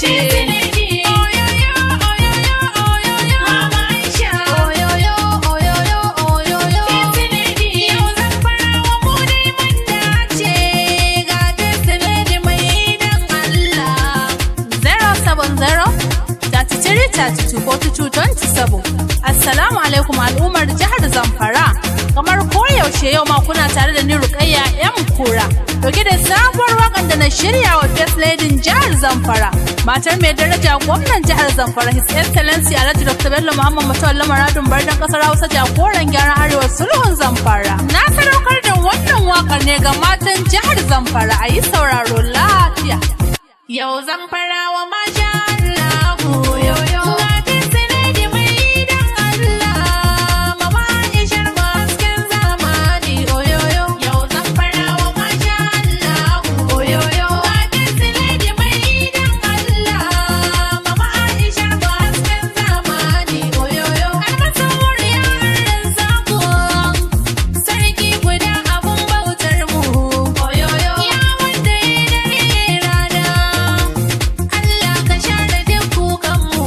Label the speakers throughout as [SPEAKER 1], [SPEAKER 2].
[SPEAKER 1] dace. Oyoyo, oyoyo, oyoyo. Mama Aisha. Oyoyo, oyoyo, oyoyo. Yau Zamfarawa mu dai mun dace. Ga First mai dan Allah. 070 33 32 42 27. Assalamu alaikum, al'ummar jihar Zamfara. Kamar koyaushe, yau ma kuna tare da ni, Rukayya M Kura, dauke da sabuwar wakan da na shirya wa First Lady jihar Zamfara. Matar mai daraja gwamnan jihar Zamfara, His Excellency Alhaji Dr. Bello Muhammad Matawalle Maradun, Bardan kasar Hausa, jagoran gyaran Arewa, sulhun Zamfara. Na sadaukar da wannan wakar ne ga matan jihar Zamfara, a yi sauraro lafiya. Yau Zamfarawa, masha Allahu, yoyo. Ga First Lady mai dan Allah, Mama Aishar hasken zamani, oyoyo. Yau Zamfarawa, masha Allahu, oyoyo. Ga First Lady mai dan Allah, Mama Aishar hasken zamani, oyoyo. Almasan yaran zako, sarki guda abun bautar mu, oyoyo. Ya wanda ya dare rana, Allah ka share duk kukanmu.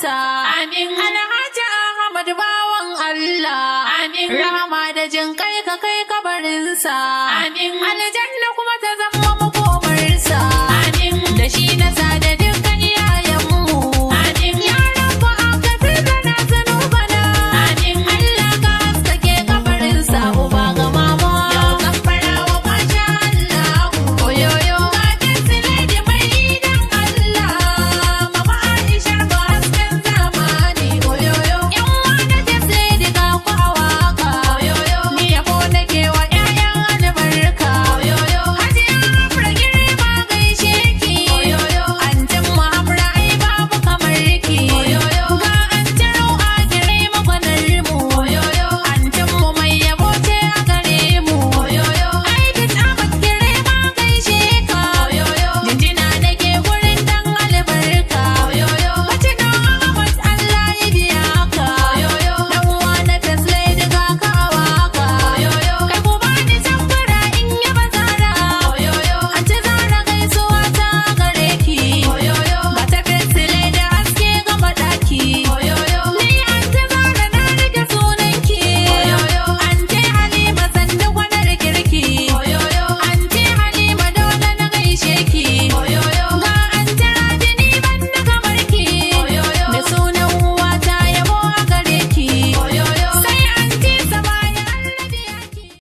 [SPEAKER 1] tsafta.
[SPEAKER 2] Amin.
[SPEAKER 1] Alhaji Ahmad bawan Allah.
[SPEAKER 2] Amin.
[SPEAKER 1] Rahama da jin kai ka kai kabarinsa.
[SPEAKER 2] Amin.
[SPEAKER 1] Aljanna